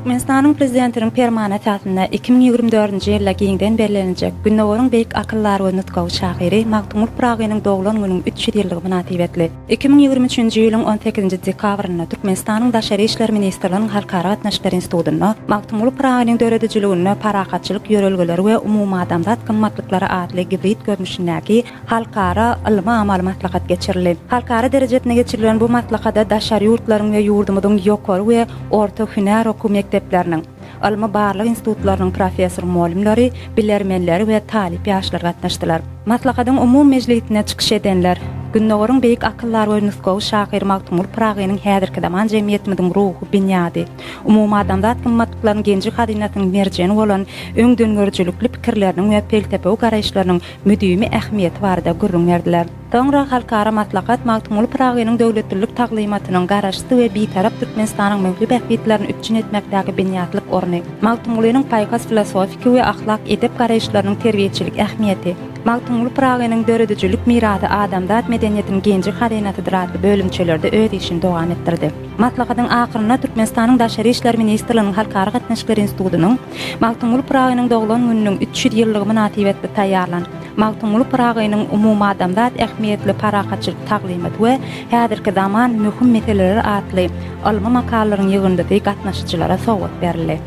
Türkmenistanyň Prezidentiniň Permany esasynda 2024-nji ýylda giňden belleniljek Gündogaryň beýik akyldary we nusgawy şahyry Magtymguly Pyragynyň doglan gününiň 300 ýyllygy mynasybetli 2023-nji ýylyň on sekizinji dekabrynda Türkmenistanyň Daşary işler ministrliginiň Halkara gatnaşyklary institutynda Magtymguly Pyragynyň döredijiliginde parahatçylyk ýörelgeleri we umumadamzat gymmatlyklary atly gibrid görnüşindäki halkara ylmy-amaly maslahat geçirildi. Halkara derejesinde geçirilen bu maslahata daşary ýurtlaryň we ýurdumyzyň ýokary we orta hünär okuw mekdepleriniň, ylmy-barlag institutlarynyň professor-mugallymlary, bilermenleri we talyp ýaşlar gatnaşdylar. Maslahatyň umumy mejlisinde çykyş edenler, Gündogaryň beýik akyldary we nusgawy şahyry Magtymguly Pyragynyň häzirki zaman jemgyýetimiziň ruhy binýady, umumadamzat gymmatlyklarynyň genji-hazynasynyň merjeni bolan öňdengörüjilikli pikirleriniň we pelsepewi garaýyşlarynyň müdimi ähmiýeti barada gürrüň berdiler. Soňra halkara maslahat Magtymguly Pyragynyň döwletlilik taglymatynyň Garaşsyz we Bitarap Türkmenistanyň möhli bähbitlerini üpjün etmekdäki binýatlyk orny, Magtymgulynyň paýhas-filosofiki we ahlak-edep garaýyşlarynyň terbiýeçilik ähmiýeti, Magtymguly Pyragynyň döredijilik mirasy adamzat medeniýetiniň genji-hazynasydyr atly bölümçelerde öz işini dowam etdirdi. Maslahatyň ahyrynda Türkmenistanyň Daşary işler ministrliginiň Halkara gatnaşyklary institutynyň Magtymguly Pyragynyň doglan gününiň 300 ýyllygy mynasybetli taýýarlan Magtymguly Pyragynyň umumadamzat ähmiýetli parahatçylyk taglymaty we häzirki zaman möhüm meseleleri atly ylmy makalalaryň ýygyndysy gatnaşyjylara sowgat berildi.